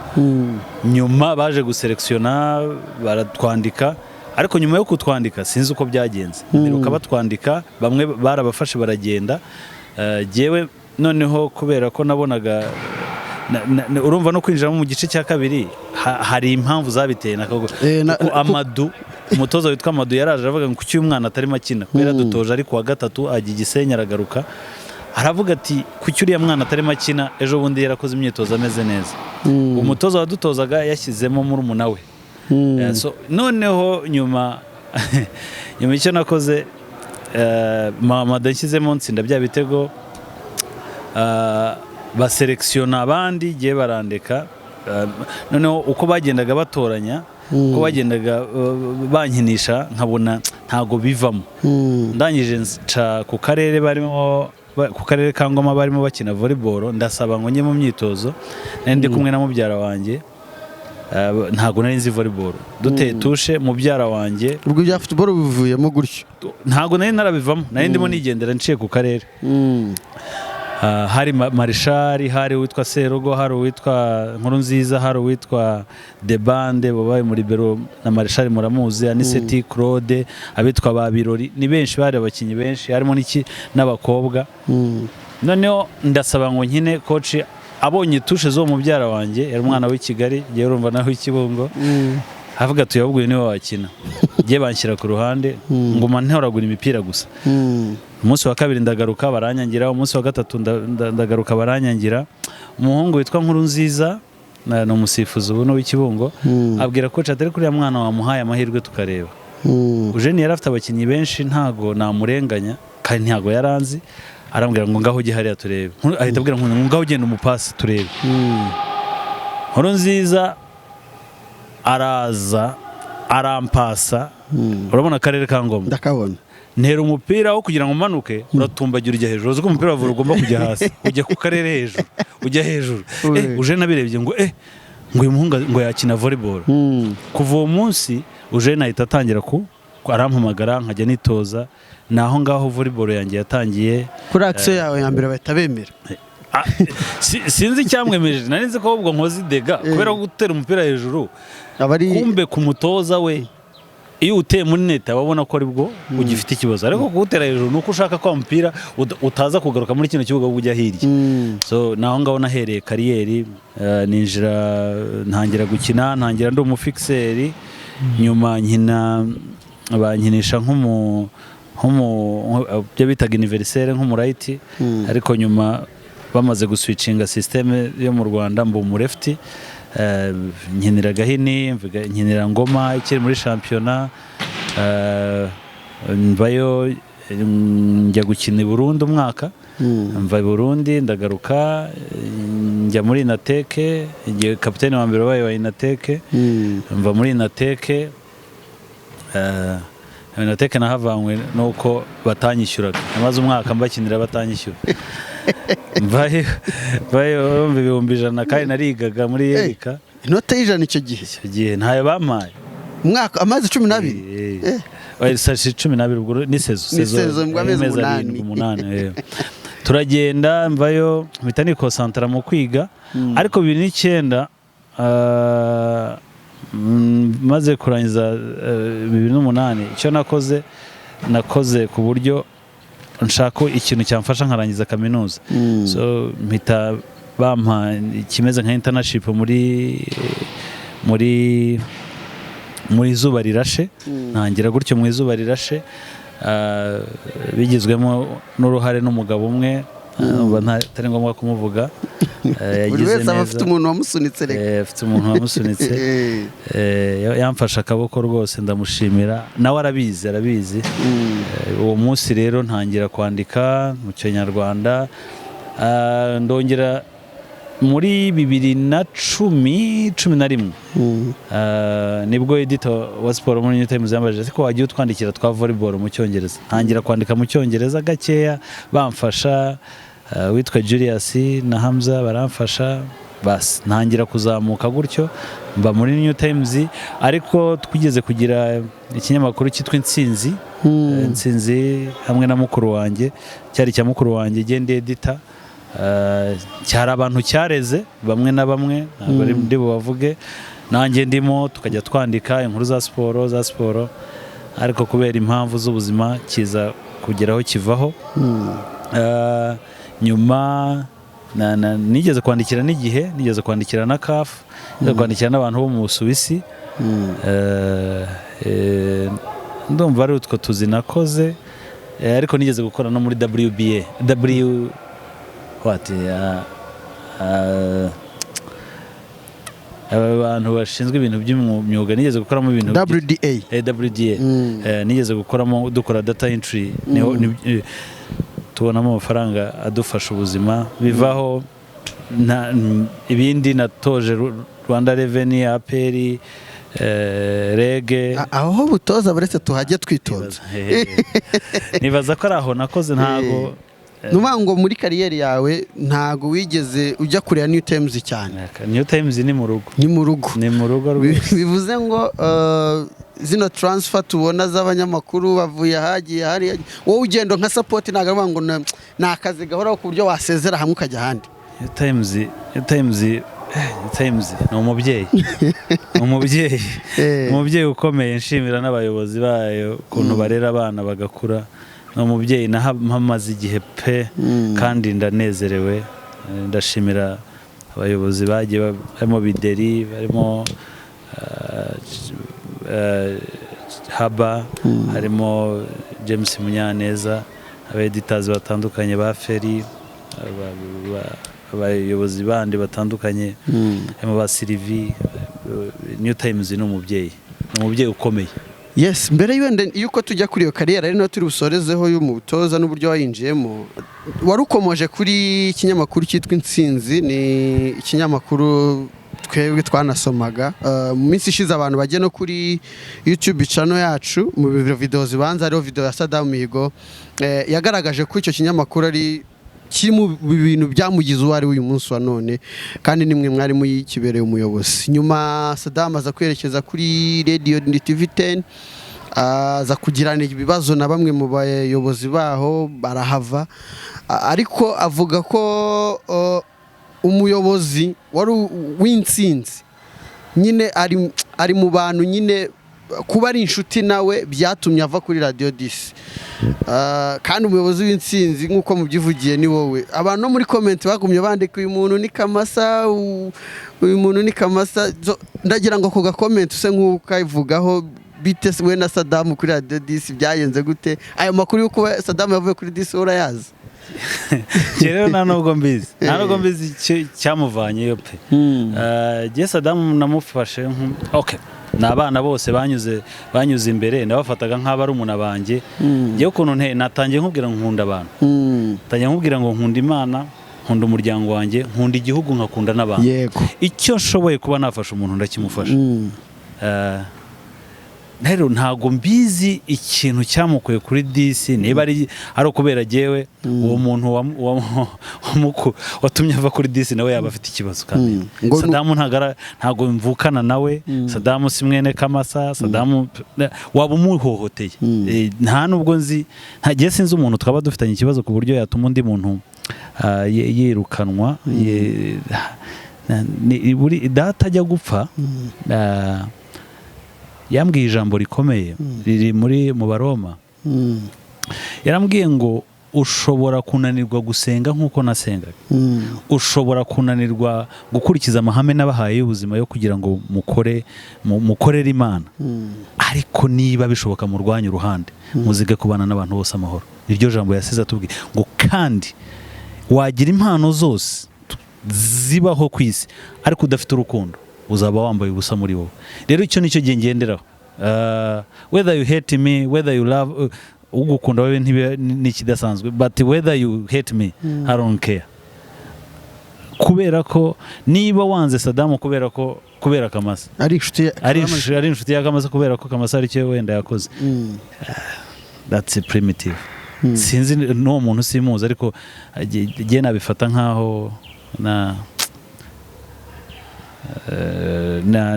Nyuma baje guselekisiyona, baratwandika, ariko nyuma yo kutwandika sinzi uko byagenze, mperuka batwandika bamwe barabafashe baragenda. Jyewe noneho kubera ko nabonaga urumva no kwinjiramo mu gice cya kabiri hari impamvu zabiteye kuko Amadu, umutoza witwa Amadu, yaraje aravuga ngo: "Kuki uyu mwana atarimo akina?" Kubera dutoje ari kuwa gatatu, ajya i Gisenyi aragaruka, aravuga ati: "Kuki uriya mwana atarimo akina? Ejo bundi yarakoze imyitozo ameze neza." Umutoza wadutozaga yashyizemo murumuna we. So, noneho nyuma icyo nakoze, Mamadu nshyizemo, nsinda bya bitego, baselekisiyona abandi, igihe barandeka. Noneho uko bagendaga batoranya, uko bagendaga bankinisha, nkabona ntago bivamo. Ndangije nca ku karere barimo ku karere ka Ngoma barimo bakina volleyball, ndasaba ngo njye mu myitozo. Nari ndi kumwe na mubyara wanjye. Ntago nari nzi volleyball. Duteye touche, mubyara wanjye Ubwo ibya football bivuyemo gutyo? Ntago nari narabivamo, nari ndimo nigendera nciye ku karere. Hari Marishari, hari uwitwa Serugo, hari uwitwa Nkurunziza, hari uwitwa Debande babaye muri bero, na Marishari muramuzi, Aniseti Claude, abitwa ba Birori, ni benshi, bari abakinnyi benshi, harimo n'iki n'abakobwa. Noneho ndasaba ngo nkine. Coach abonye touche zo mubyara wanjye, yari umwana w'i Kigali, ngewe urumva nawe w'i avuga ati: "Uyu niwe wakina." Ngiye banshyira ku ruhande, nguma ntoragura imipira gusa. Umunsi wa kabiri ndagaruka baranyangira, umunsi wa gatatu ndagaruka baranyangira. Umuhungu witwa Nkurunziza, ni umusifuzi ubu w'Ikibungo, abwira coach atari kuriya mwana wamuhaye amahirwe tukareba. Eugene yari afite abakinnyi benshi, ntago namurenganya kandi ntago yaranzi. Arambwira ngo: "Ngaho ujye hariya turebe." Ahita abwira ngo: "Ngaho ugenda umupasi turebe." Nkurunziza araza arampasa. Urabona akarere ka Ngoma? Ndakabona. Ntera umupira wo kugira ngo umanuke, uratumbagira ujya hejuru. Uzi ko umupira wa volley ugomba kujya hasi, ujya ku karere hejuru, ujya hejuru. Uje nabirebye ngo ngo uyu muhungu ngo yakina volleyball. Kuva uwo munsi Eugene ahita atangira ku arampamagara nkajya nitoza. Ni aho ngaho volleyball yanjye yatangiye. Kuri action yawe ya mbere bahita bemera? Ah, sinzi icyamwemeje. Nari nzi ko ahubwo nkoze idégât kubera ko gutera umupira hejuru aba ari kumbe ku mutoza we, iyo uteye muri net aba abona ko aribwo ugifite ikibazo, ariko kuwutera hejuru ni uko ushaka ko wa mupira utaza kugaruka muri kino kibuga ahubwo ujya hirya. So naho ngaho nahereye carrière, ninjira ntangira gukina, ntangira ndi umufixeur, nyuma nkina bankinisha nk'umu byo bitaga universel, nk'umuright, ariko nyuma bamaze guswitchinga système yo mu Rwanda mba umulefti. Nkinira Gahini, nkinira Ngoma ikiri muri shampiyona, mvayo, njya gukina i Burundi umwaka. Mva i Burundi ndagaruka, njya muri Inateke, igihe kapitene wa mbere wabaye wa Inateke. Mva muri Inateke, Inateke nahavanywe nuko batanyishyuraga. Namaze umwaka mbakinira batanyishyura. Mvayo urumva 100,000, kandi narigaga muri Yerika. Inote y'100 icyo gihe? Icyo gihe ntayo bampaye. Umwaka, amazi 12? Oya, sashi 12, ubwo ni saison. Ni saison, ubwo amezi 8. Arindwi, 8. Turagenda, mvayo mpita nikosantara mu kwiga, ariko 2009, maze kurangiza, 2008, icyo nakoze, nakoze ku buryo nshaka ikintu cyamfasha nkarangiza kaminuza. So mpita bampa ikimeze nka internship muri Izuba Rirashe. Ntangira gutyo mu Izuba Rirashe, bigizwemo n'uruhare n'umugabo umwe, atari ngombwa kumuvuga. Buri yagize wese aba neza. afite umuntu wamusunitse reka. Afite umuntu wamusunitse. Yamfashe akaboko rwose, ndamushimira, nawe arabizi, arabizi. Uwo munsi rero ntangira kwandika mu Kinyarwanda. Ndongera muri 2010, 11, nibwo editor wa siporo muri New Times yambajije ariko wagiye utwandikira twa volleyball mu Cyongereza. Ntangira kwandika mu Cyongereza gakeya, bamfasha, witwa Julius na Hamza baramfasha, bas ntangira kuzamuka gutyo, mba muri New Times. Ariko twigeze kugira ikinyamakuru cyitwa Intsinzi. Intsinzi hamwe na mukuru wanjye, cyari icya mukuru wanjye, gende editor. Cyari abantu cyareze bamwe na bamwe, ntabwo ari ndi bubavuge, nanjye ndimo, tukajya twandika inkuru za siporo, ariko kubera impamvu z'ubuzima kiza kugeraho kivaho. Nyuma nigeze kwandikira n'Igihe, nigeze kwandikira na CAF, nigeze kwandikira n'abantu bo mu Busuwisi. Ndumva ari utwo tuzi nakoze, ariko nigeze gukora no muri WBA, W what, aba bantu bashinzwe ibintu by'imyuga, nigeze gukoramo ibintu WDA. WDA. Nigeze gukoramo, dukora data entry, niho tubonamo amafaranga adufasha ubuzima, bivaho. Ibindi natoje Rwanda Revenue, APR, REG. Aho ho butoza, buretse tuhajye twitonze. Nibaza ko ari aho nakoze, ntago Ni ukuvuga ngo muri carrière yawe ntago wigeze ujya kureba New Times cyane? New Times ni mu rugo. Ni mu rugo. Ni mu rugo rwose. Bivuze ngo zino transfer tubona z'abanyamakuru bavuye ahagiye hariya, wowe ugenda nka support, ntabwo ari ukuvuga ngo ni akazi gahoraho ku buryo wasezera hamwe ukajya ahandi. New Times, New Times, New Times ni umubyeyi, ni umubyeyi, umubyeyi ukomeye. Nshimira n'abayobozi bayo ukuntu barera abana bagakura. Ni umubyeyi nahamaze igihe pe, kandi ndanezerewe. Ndashimira abayobozi bagiye barimo Bideri, barimo Haba, harimo James Munyaneza, aba editors batandukanye ba Feri, abayobozi bandi batandukanye, harimo ba Sylvie. New Times ni umubyeyi, ni umubyeyi ukomeye. Yes, mbere wenda yuko tujya kuri iyo carrière, ari nayo turi busorezeho y'umutoza n'uburyo wayinjiyemo, wari ukomoje kuri ikinyamakuru cyitwa Intsinzi. Ni ikinyamakuru twebwe twanasomaga. Mu minsi ishize abantu bajya no kuri YouTube channel yacu, mu video zibanza hariho video ya Saddam Mihigo, yagaragaje ko icyo kinyamakuru ari kiri mu bintu byamugize uwo ari we uyu munsi wa none, kandi nimwe mwari muyikibereye umuyobozi. Nyuma Saddam aza kwerekeza kuri Radio TV 10, aza kugirana ibibazo na bamwe mu bayobozi baho, barahava. Ariko avuga ko umuyobozi wari w'Intsinzi nyine ari mu bantu nyine kuba ari inshuti nawe byatumye ava kuri Radio 10. Kandi umuyobozi w'Intsinzi nk'uko mubyivugiye ni wowe. Abantu no muri comment bagumye bandika "uyu muntu ni Kamasa, uyu muntu ni Kamasa". Ndagira ngo ako ga comment use nk'ukayivugaho. Bite we na Saddam kuri Radio 10, byagenze gute? Ayo makuru y'uko Saddam yavuye kuri 10 urayazi? Njye rero nta nubwo mbizi icyo cyamuvanyeyo pe. Jye Saddam namufashe okay, ni abana bose banyuze imbere nabafataga nk'abarumuna banjye. Njyewe ukuntu natangiye nkubwira ngo nkunda abantu, ntangiye nkubwira ngo nkunda Imana, nkunda umuryango wanjye, nkunda igihugu, nkakunda n'abantu. Icyo nshoboye kuba nafasha umuntu ndakimufasha. Rero ntabwo mbizi ikintu cyamukuye kuri 10, niba ari ukubera jyewe. Uwo muntu watumye ava kuri 10 nawe yaba afite ikibazo kandi. Sadamu ntabwo mvukana nawe. Sadamu si mwene Kamasa. Sadamu waba umuhohoteye. Nta nubwo nzi, nta sinzi umuntu twaba dufitanye ikibazo ku buryo yatuma undi muntu yirukanwa. Data ajya gupfa, yambwiye ijambo rikomeye riri muri mu Baroma. Yarambwiye ngo ushobora kunanirwa gusenga nk'uko nasengaga, ushobora kunanirwa gukurikiza amahame n'abahaye y'ubuzima yo kugira ngo mukore mukorere Imana, ariko niba bishoboka murwanye uruhande, muzige kubana n'abantu bose amahoro. Niryo jambo yasize atubwiye ngo kandi wagira impano zose. zibaho ku isi, ariko udafite urukundo uzaba wambaye ubusa muri wowe. Rero icyo nicyo gihe ngenderaho. Whether you hate me, whether you love, ugukunda wewe ni ikidasanzwe, but whether you hate me, I don't care, kubera ko niba wanze Sadamu kubera ko kubera Kamasa ari inshuti ari inshuti ya Kamasa, kubera ko Kamasa ari cyo wenda yakoze, that's primitive. Sinzi n'uwo muntu, simuzi, ariko jye nabifata nkaho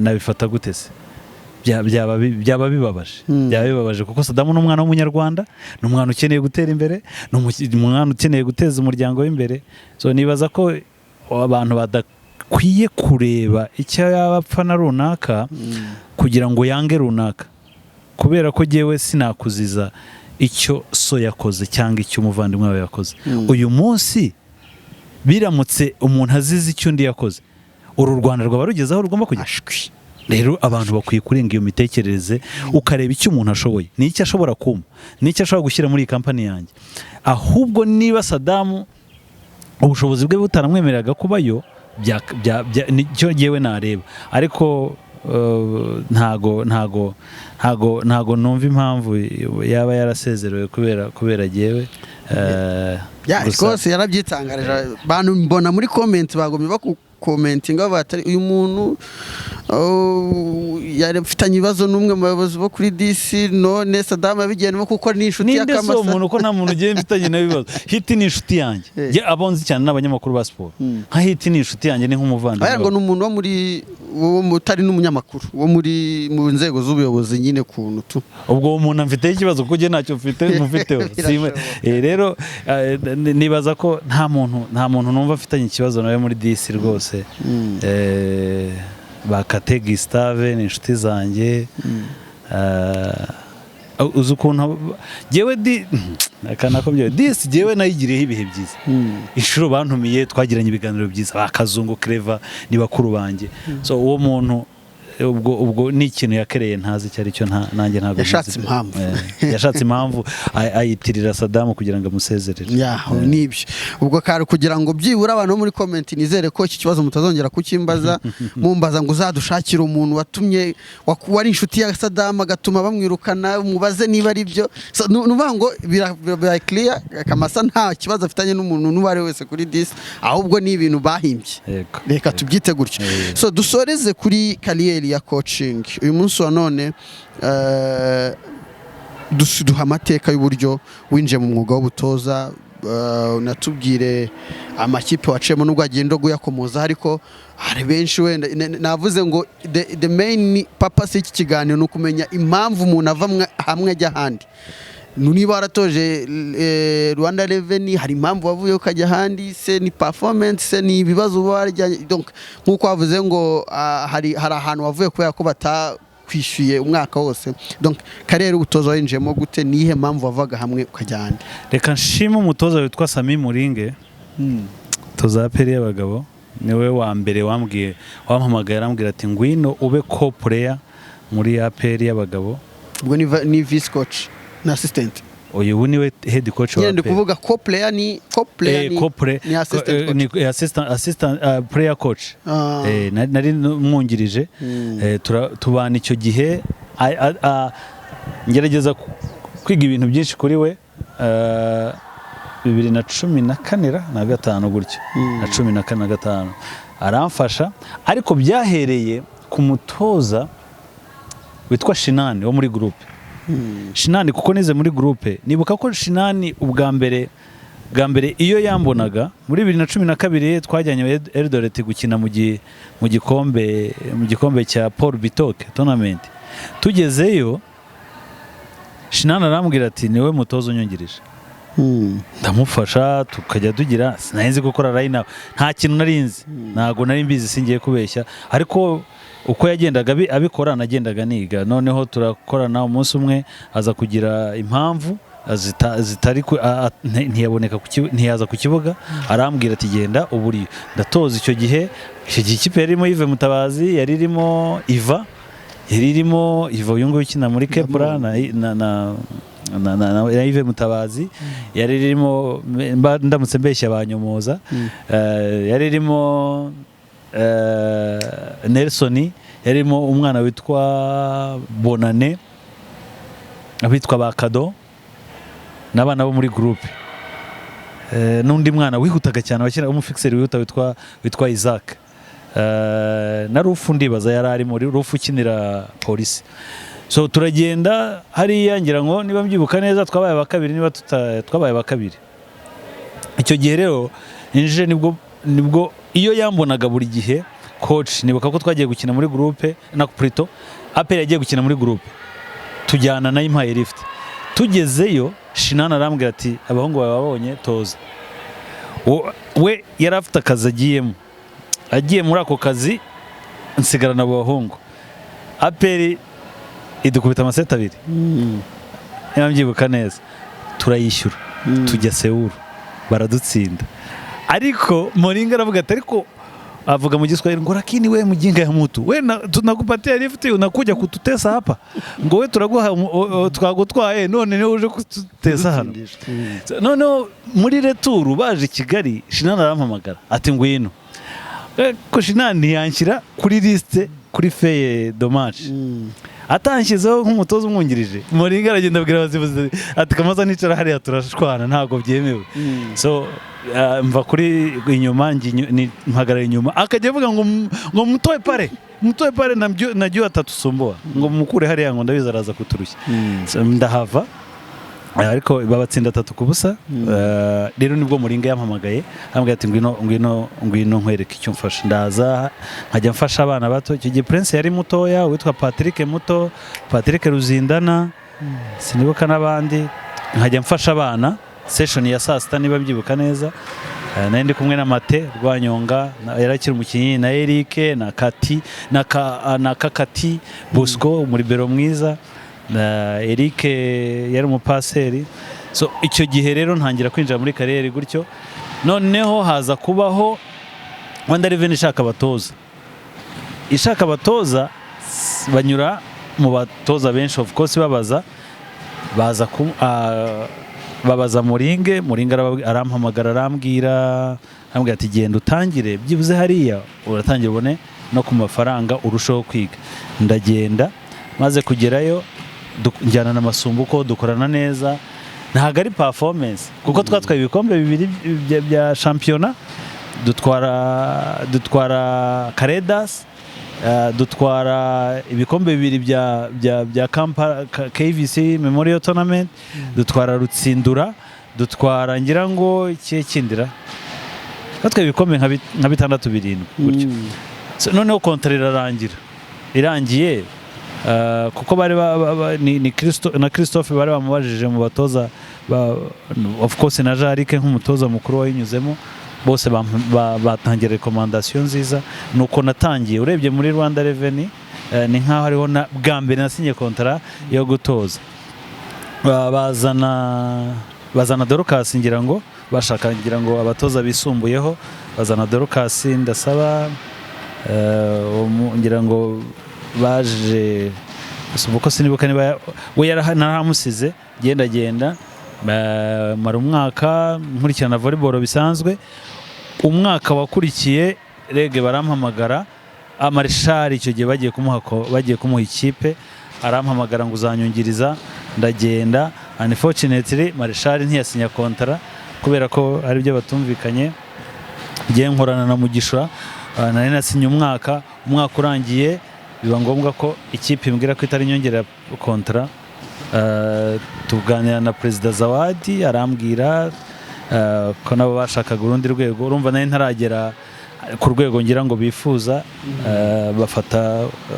nabifata gute se? Byaba bibabaje. Byaba bibabaje kuko Sadamu ni umwana w'Umunyarwanda, ni umwana ukeneye gutera imbere, ni umwana ukeneye guteza umuryango we imbere. So nibaza ko abantu badakwiye kureba icyo yaba apfa na runaka kugira ngo yange runaka, kubera ko jyewe sinakuziza icyo so yakoze cyangwa icyo umuvandimwe wawe yakoze. Uyu munsi biramutse umuntu azize icyo undi yakoze, uru Rwanda rwaba rugeze aho rugomba kujya? Ashwi. Rero abantu bakwiye kurenga iyo mitekerereze, ukareba icyo umuntu ashoboye, n'icyo ashobora kumpa, n'icyo ashobora gushyira muri iyi kampani yanjye. Ahubwo niba Sadamu ubushobozi bwe butaramwemereraga kubayo, nicyo jyewe nareba. Ariko ntago numva impamvu yaba yarasezerewe kubera jyewe. Ya. Rwose yarabyitangarije. Abantu mbona muri comment bagomye bakukomentinga batari uyu muntu, oh, yari afitanye ibibazo n'umwe mu bayobozi bo kuri DC, none Saddam yabigendemo kuko ni inshuti ya Ninde se uwo Kamasa. muntu, ko nta muntu ugiye mfitanye nawe ibibazo? Hiti ni inshuti yanjye. Njye abo nzi cyane n'abanyamakuru ba siporo. Nka Hiti ni inshuti yanjye, ni nk'umuvandimwe. Aya ngo ni umuntu wo muri utari n'umunyamakuru, wo muri mu nzego z'ubuyobozi nyine kuntu tu. Ubwo uwo muntu amfiteho ikibazo kuko njye ntacyo mfite mufiteho. Birashoboka. Rero nibaza ko nta muntu numva afitanye ikibazo nawe muri DC rwose. Ba Kate Gustave ni inshuti zanjye. Uzi ukuntu jyewe di aka nako byo DC jyewe nayigiriyeho ibihe byiza. Inshuro bantumiye twagiranye ibiganiro byiza, ba Kazungu Clever ni bakuru banjye. So uwo muntu ubwo ni ikintu yakereye ntazi icyo ari cyo, nanjye ntabwo Yashatse nzi. impamvu. Yashatse impamvu ayitirira Sadamu kugira ngo amusezerere. Ya, nibyo. Ubwo kare kugira ngo byibura abantu bo muri comment, nizere ko iki kibazo mutazongera kukimbaza, mumbaza ngo uzadushakire umuntu watumye wari inshuti ya Saddam agatuma bamwirukana, mubaze niba ari byo. So, ni ukuvuga ngo bira clear, Kamasa nta kibazo afitanye n'umuntu n'uwo ari we wese kuri DC, ahubwo ni ibintu bahimbye. Yego. Reka tubyite gutyo. So dusoreze kuri career ya coaching uyu munsi wa none. Duha amateka y'uburyo winjiye mu mwuga w'ubutoza, unatubwire amakipe waciyemo nubwo agenda guyakomoza, ariko hari benshi wenda navuze ngo the main purpose y'iki kiganiro ni ukumenya impamvu umuntu ava hamwe ajya ahandi. Niba waratoje Rwanda Revenue, hari impamvu wavuye ukajya ahandi? Se ni performance, se ni ibibazo uba warajyanye? Donc nk'uko wavuze ngo hari ahantu wavuye kubera ko batakwishyuye umwaka wose. Donc career ubutoza winjiyemo gute? Ni iyihe mpamvu wavaga hamwe ukajya ahandi? Reka nshime umutoza witwa Sami Muringe, toza APR y'abagabo. Niwe wa mbere wambwiye, wampamagaye, arambwira ati: "Ngwino ube co-player muri APR y'abagabo." Ubwo ni vice coach na assistant? Uyu ubu niwe head coach wa Nyine ndi APR. kuvuga co-player ni co-player ni Co-play- ni assistant coach. Ni assistant player coach. Nari mwungirije. Tubana icyo gihe, ngerageza kwiga ibintu byinshi kuri we. 2014 na gatanu gutyo, na 14 na gatanu, aramfasha. Ariko byahereye ku mutoza witwa Shinani wo muri groupe Shinani, kuko nize muri groupe. Nibuka ko Shinani ubwa mbere bwa mbere iyo yambonaga muri 2012, twajyanye Eldoret gukina mu gikombe cya Paul Bitok tournament. Tugezeyo Shinani arambwira ati: "Niwe mutoza unyungirije." Ndamufasha, tukajya tugira, sinari nzi gukora line up, nta kintu nari nzi, ntabwo nari mbizi, singiye kubeshya. Ariko uko yagendaga abikora nagendaga niga. Noneho turakorana, umunsi umwe aza kugira impamvu zitari ntiyaboneka ntiyaza ku kibuga, arambwira ati: "Genda uburiyo." Ndatoza icyo gihe ikipe yari irimo Yves Mutabazi, yari irimo Iva, yari irimo Iva uyu nguyu ukina muri Kepler na na Yves Mutabazi, yari irimo, ndamutse mbeshya banyomoza, yari irimo Nelson, yari irimo umwana witwa Bonane, abitwa ba Kado n'abana bo muri groupe, n'undi mwana wihutaga cyane wakina umufixeri wihuta witwa Isaac, na Rufu, ndibaza yari arimo Rufu ukinira Polisi. So turagenda hariya, ngira ngo niba mbyibuka neza twabaye aba kabiri, niba twabaye aba kabiri icyo gihe. Rero inje nibwo iyo yambonaga buri gihe coach, nibuka ko twagiye gukina muri groupe na plutôt APR yagiye gukina muri groupe, tujyana nayo impaye lift. Tugezeyo Shinani arambwira ati: "Abahungu bawe babonye toza." We yari afite akazi agiyemo, agiye muri ako kazi nsigarana abo bahungu. APR idukubita amaseti abiri, niba mbyibuka neza, turayishyura, tujya Sewuru baradutsinda. Ariko Moringa aravuga ati, ariko avuga mu Giswahili ngo: "Lakini we mjinga ya mtu we na, tunakupatia lift unakuja kututesa hapa." Ngo we turaguha twagutwaye none niwe uje kututesa hano. Noneho muri retour baje i Kigali, Shinani arampamagara ati: "Ngwino." Ko Shinani ntiyanshyira kuri liste, kuri feuille de match, atanshyizeho nk'umutoza umwungirije. Moringa aragenda abwira abasifuzi ati: "Kamaza nicara hariya turashwana, ntabwo byemewe." So mva kuri inyuma mpagarara inyuma, akajya avuga ngo "Mutoe pale, mutoe pale, najua atatusumbua," ngo mukure hariya, ngo ndabizi araza kuturushya. So, ndahava, ariko babatsinda 3-0. Rero nibwo Muringa yampamagaye, arambwira ati: "Ngwino, ngwino, ngwino nkwereke icyo mfasha." Ndaza nkajya mfasha abana bato. Icyo gihe Prince yari mutoya, witwa Patrick muto, Patrick Ruzindana, sinibuka n'abandi. Nkajya mfasha abana session ya saa sita, niba mbyibuka neza. Nari ndi kumwe na Mate Rwanyonga, yari akiri umukinnyi, na Eric na Kati na Kakati Bosco, umuribero mwiza, na Eric yari umupaseri. So icyo gihe rero ntangira kwinjira muri carrière gutyo. Noneho haza kubaho Rwanda Revenue ishaka abatoza, banyura mu batoza benshi, of course babaza, baza ku babaza Muringe. Muringe arampamagara, arambwira ati: "Genda utangire byibuze hariya, uratangira ubone no ku mafaranga, urushaho kwiga." Ndagenda, maze kugerayo njyana na Masumbuko, dukorana neza. Ntabwo ari performance, kuko twatwaye ibikombe bibiri bya shampiyona, dutwara Karedas, dutwara ibikombe bibiri bya Kampala KVC Memorial Tournament, dutwara Rutsindura, dutwara ngira ngo ikihe kindira, twatwaye ibikombe nka bitandatu, birindwi gutyo. So, noneho contrat irarangira. Irangiye, kuko bari ni na Christophe bari bamubajije mu batoza of course na Jarike nk'umutoza mukuru wayinyuzemo, bose batangira recommandation nziza. Nuko natangiye. Urebye muri Rwanda Revenue, ni nkaho hariho na bwa mbere nasinye contrat yo gutoza. Bazana Dorcas, ngira ngo bashaka ngira ngo abatoza bisumbuyeho, bazana Dorcas ndasaba, ngira ngo baje uko sinibuka niba we naramusize. Genda genda mara umwaka nkurikirana volleyball bisanzwe. Umwaka wakurikiye REG barampamagara, Marishari icyo gihe bagiye kumuha ikipe, arampamagara ngo uzanyungiriza. Ndagenda. Unfortunately Marishari ntiyasinya contrat kubera ko hari ibyo batumvikanye. Ngiye nkorana na Mugisha, nari nasinye umwaka. Umwaka urangiye biba ngombwa ko ikipe imbwira ko itari nyongera contrat. Tuganira na Perezida Zawadi, arambwira ko nabo bashakaga urundi rwego. Urumva nari ntaragera ku rwego ngira ngo bifuza.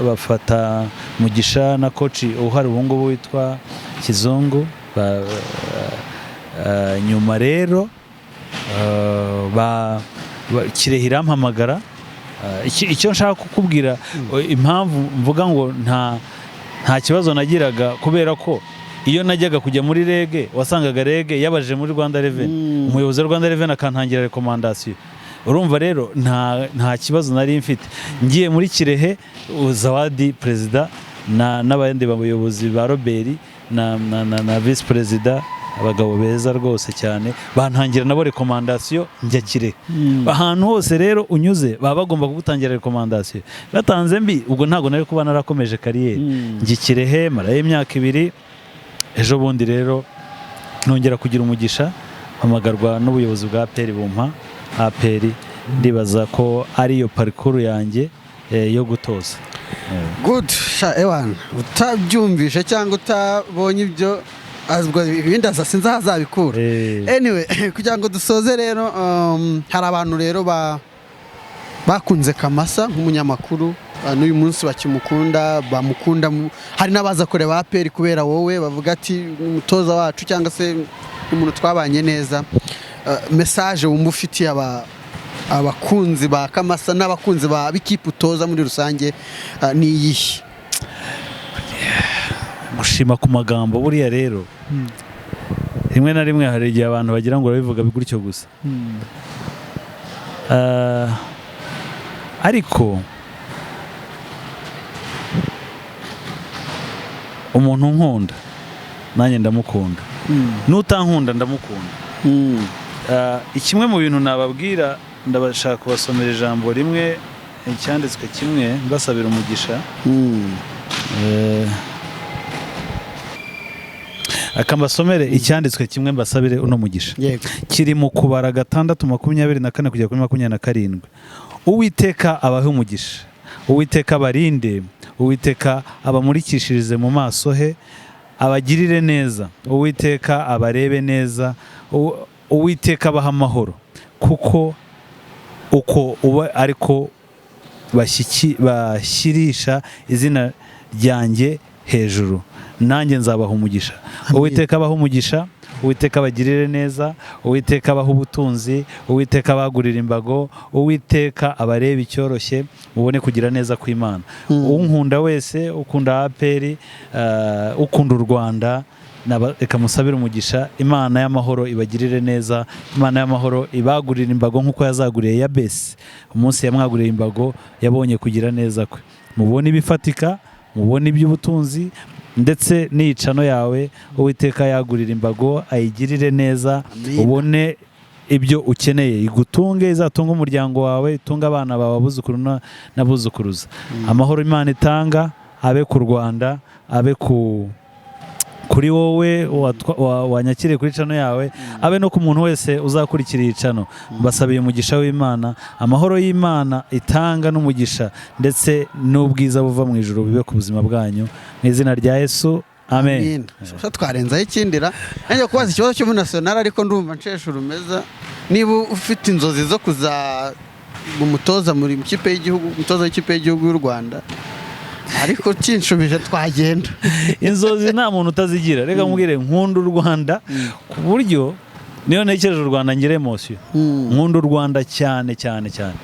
Bafata Mugisha na coach uhari ubu ngubu witwa Kizungu. Nyuma rero Kirehe irampamagara. Icyo nshaka kukubwira, impamvu mvuga ngo nta kibazo nagiraga, kubera ko iyo najyaga kujya muri REG, wasangaga REG yabajije muri Rwanda Revenue, umuyobozi wa Rwanda Revenue akantangira recommandation. Urumva rero nta kibazo nari mfite. Ngiye muri Kirehe, Zawadi perezida N'abandi bayobozi ba Robert na vice perezida, abagabo beza rwose cyane, bantangira nabo recommandation, njya Kirehe. Ahantu hose rero unyuze baba bagomba kugutangira recommandation. Batanze mbi, ubwo ntabwo nari kuba narakomeje carrière. Njya Kirehe, marayo imyaka 2. Ejo bundi rero nongera kugira umugisha, mpamagarwa n'ubuyobozi bwa APR, bumpa APR. Ndibaza ko ariyo parcours yanjye yo gutoza. Good. Sha ewana, utabyumvishe cyangwa utabonye ibyo azwa ibindi aza, sinzi aho azabikura. Anyway, kugira ngo dusoze rero, hari abantu rero bakunze Kamasa nk'umunyamakuru, n'uyu munsi bakimukunda, bamukunda. Hari n'abaza kureba APR kubera wowe, bavuga ati umutoza wacu cyangwa se umuntu twabanye neza. Message wumva ufitiye abakunzi ba Kamasa n'abakunzi ba b'ikipe utoza muri rusange, ni iyihe? Gushima ku magambo, buriya rero rimwe na rimwe hari igihe abantu bagira ngo urabivuga gutyo gusa. Ariko umuntu unkunda nanjye ndamukunda, n'utankunda ndamukunda. Kimwe mu bintu nababwira, ndabashaka kubasomera ijambo rimwe, icyanditswe kimwe, mbasabira umugisha. Akambasomere icyanditswe kimwe, mbasabire uno mugisha. Yego. Kiri mu Kubara 6:24 kugera kuri 27. Uwiteka abahe umugisha, Uwiteka abarinde, Uwiteka abamurikishirize mu maso he, abagirire neza, Uwiteka abarebe neza, Uwiteka abaha amahoro, kuko uko uba ariko bashyirisha izina ryanjye hejuru, nanjye nzabaha umugisha. Uwiteka abaha umugisha, Uwiteka abagirire neza, Uwiteka abaha ubutunzi, Uwiteka abagurira imbago, Uwiteka abarebe icyoroshye, mubone kugira neza kw'Imana. Unkunda wese, ukunda APR, ukunda u Rwanda, reka musabire umugisha. Imana y'amahoro ibagirire neza, Imana y'amahoro ibagurire imbago nk'uko yazaguriye Yabesi. Umunsi yamwaguriye imbago yabonye kugira neza kwe. Mubone ibifatika, mubone iby'ubutunzi, ndetse n'iyicano yawe Uwiteka yagurira imbago, ayigirire neza. Amen. Ubone ibyo ukeneye, igutunge, izatunge umuryango wawe, itunge abana bawe, abuzukuru n'abuzukuruza. Amahoro Imana itanga abe ku Rwanda, abe kuri wowe wanyakiriye kuri channel yawe, abe no ku muntu wese uzakurikira iyi channel. Mbasabiye umugisha w'Imana, amahoro y'Imana itanga n'umugisha ndetse n'ubwiza buva mu ijuru bibe ku buzima bwanyu, mu izina rya Yesu, amen. Amin. Sha, twarenzaho ikindira nanjye kubaza ikibazo cyo muri national, ariko ndumva nsheshe urumeza. Niba ufite inzozi zo kuza umutoza muri ikipe y'igihugu, umutoza w'ikipe y'igihugu y'u Rwanda, ariko kinshubije twagenda. Inzozi nta muntu utazigira. Reka nkubwire, nkunda u Rwanda ku buryo niyo ntekereje u Rwanda ngira émotion. Nkunda u Rwanda cyane cyane cyane.